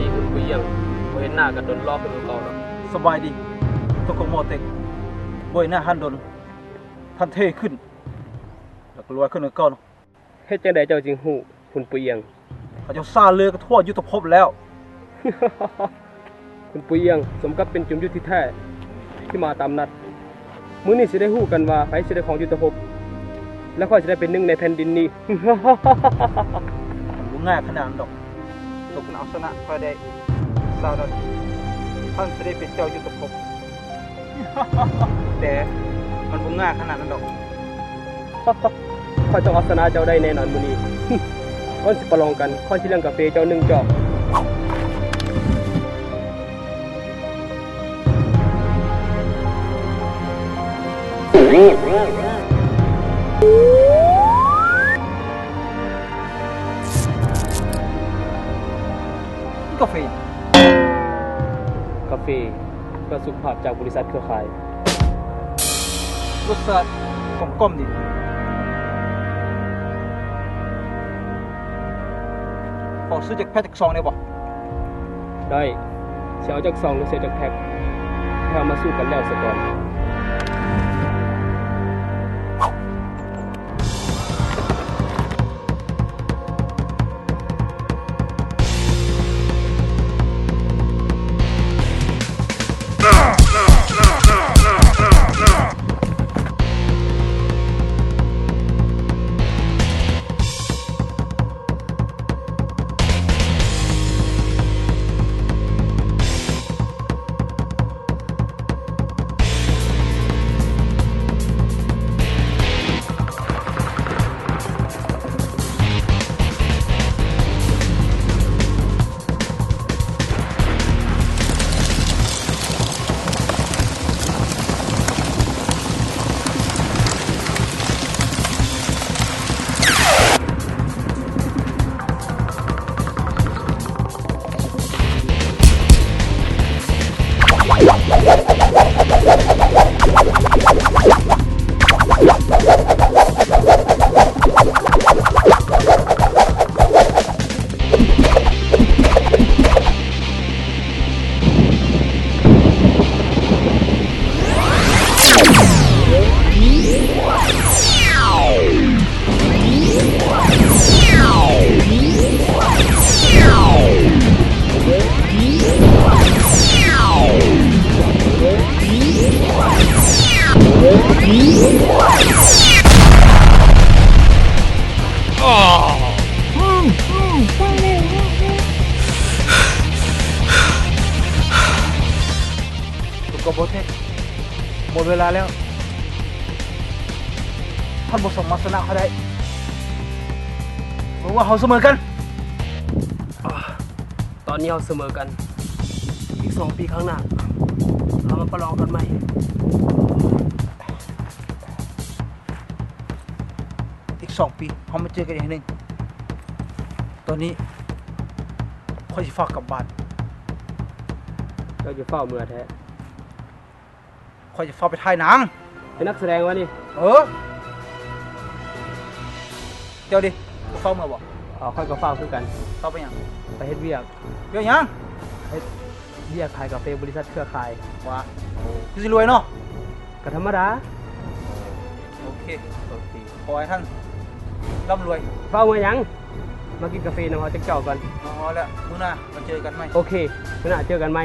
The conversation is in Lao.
ດີ ຄຸນປູ່ຢຽງ, ບໍ່ເຫັນໜ້າກັນດົນ ຫຼໍ່ຂຶ້ນກວ່າເກົ່າເນາະ. ສະບາຍດີ ຕົວກະໝໍເຕັກ, ບໍ່ເຫັນໜ້າທ່ານດົນ, ທ່ານເທ່ຂຶ້ນ ແລ້ວກໍລວຍຂຶ້ນກວ່າເກົ່າເນາະ. ເຮັດຈັ່ງໃດເຈົ້າຈຶ່ງຮູ້ ຄຸນປູ່ຢຽງ? ເຂົາເຈົ້າສ້າເລືອກກັນທົ່ວຍຸດທະພົບແລ້ວ. ຄຸນປູ່ຢຽງ ສົມກັບເປັນຈົມຍຸດທີ່ແທ້ ທີ່ມາຕາມນັດ. ມື້ນີ້ຊິໄດ້ຮູ້ກັນວ່າໃຜຊິໄດ້ຄອງຍຸດທະພົບ ແລະ ຂ້ອຍຊິໄດ້ເປັນໜຶ່ງໃນແຜ່ນດິນນີ້. ມັນບໍ່ງ່າຍຂະໜາດນັ້ນດອກ. ຕົກເອົາຊະນະຂ້ອຍໄດ້ຊາວນາທີ ທ່ານຊິໄດ້ເປັນເຈົ້າຍຸດທະພົບ. ແຕ່ມັນບໍ່ງ່າຍຂະໜາດນັ້ນດອກ. ຂ້ອຍຕ້ອງເອົາຊະນະເຈົ້າໄດ້ແນ່ນອນມື້ນີ້. ກ່ອນຊິປະລອງກັນ, ຂ້ອຍຊິລ້ຽງກາເຟເຈົ້າໜຶ່ງຈອກ. ກາເຟຫຍັງ? ກາເຟເພື່ອສຸຂະພາບຈາກບໍລິສັດເຄືອຂ່າຍ. ລົດຊາດກອມໆດີ. ຂໍຊື້ຈັກແພັກຈັກຊອງໄດ້ບໍ່? ໄດ້. ຊິເອົາຈັກຊອງ ຫຼື ຊິເອົາຈັກແພັກ? ໃຫ້ເຮົາມາສູ້ກັນແລ້ວສາກ່ອນ. ກໍບໍ່ແທ້ ໝົດເວລາແລ້ວ. ທ່ານບໍ່ສາມາດຊະນະຂ້ອຍໄດ້. ເພາະວ່າເຮົາສະເໝີກັນ. ຕອນນີ້ເຮົາສະເໝີກັນ. ອີກສອງປີຂ້າງໜ້າ ເຮົາມາປະລອງກັນໃໝ່. ອີກສອງປີ ເຮົາມາເຈີກັນອີກເທື່ອໜຶ່ງ. ຕອນນີ້ ຂ້ອຍຊິຟ້າວກັບບ້ານ. ເຈົ້າຈະຟ້າວເມືອແທ້? ຂ້ອຍຈະຟ້າວໄປຖ່າຍໜັງ. ເປັນນັກສະແດງວະນີ້? ເອີ. ເຈົ້າເດ ຈະຟ້າວເມືອບໍ່? ເອີ ຂ້ອຍກໍຟ້າວຄືກັນ. ຟ້າວໄປຫຍັງ? ໄປເຮັດວຽກ. ວຽກຫຍັງ? ເຮັດວຽກຂາຍກາເຟບໍລິສັດເຄືອຂ່າຍ. ຫວາ ຄືຊິລວຍເນາະ. ກໍທຳມະດາ. ໂອເຄ ໂອເຄ. ຂໍໃຫ້ທ່ານລ່ຳລວຍ. ຟ້າວເມືອຫຍັງ? ມາກິນກາເຟນຳເຮົາຈັກເຈົ້າກ່ອນ. ເອົາລະ ມື້ໜ້າມາເຈີກັນໃໝ່. ໂອເຄ ມື້ໜ້າເຈີກັນໃໝ່.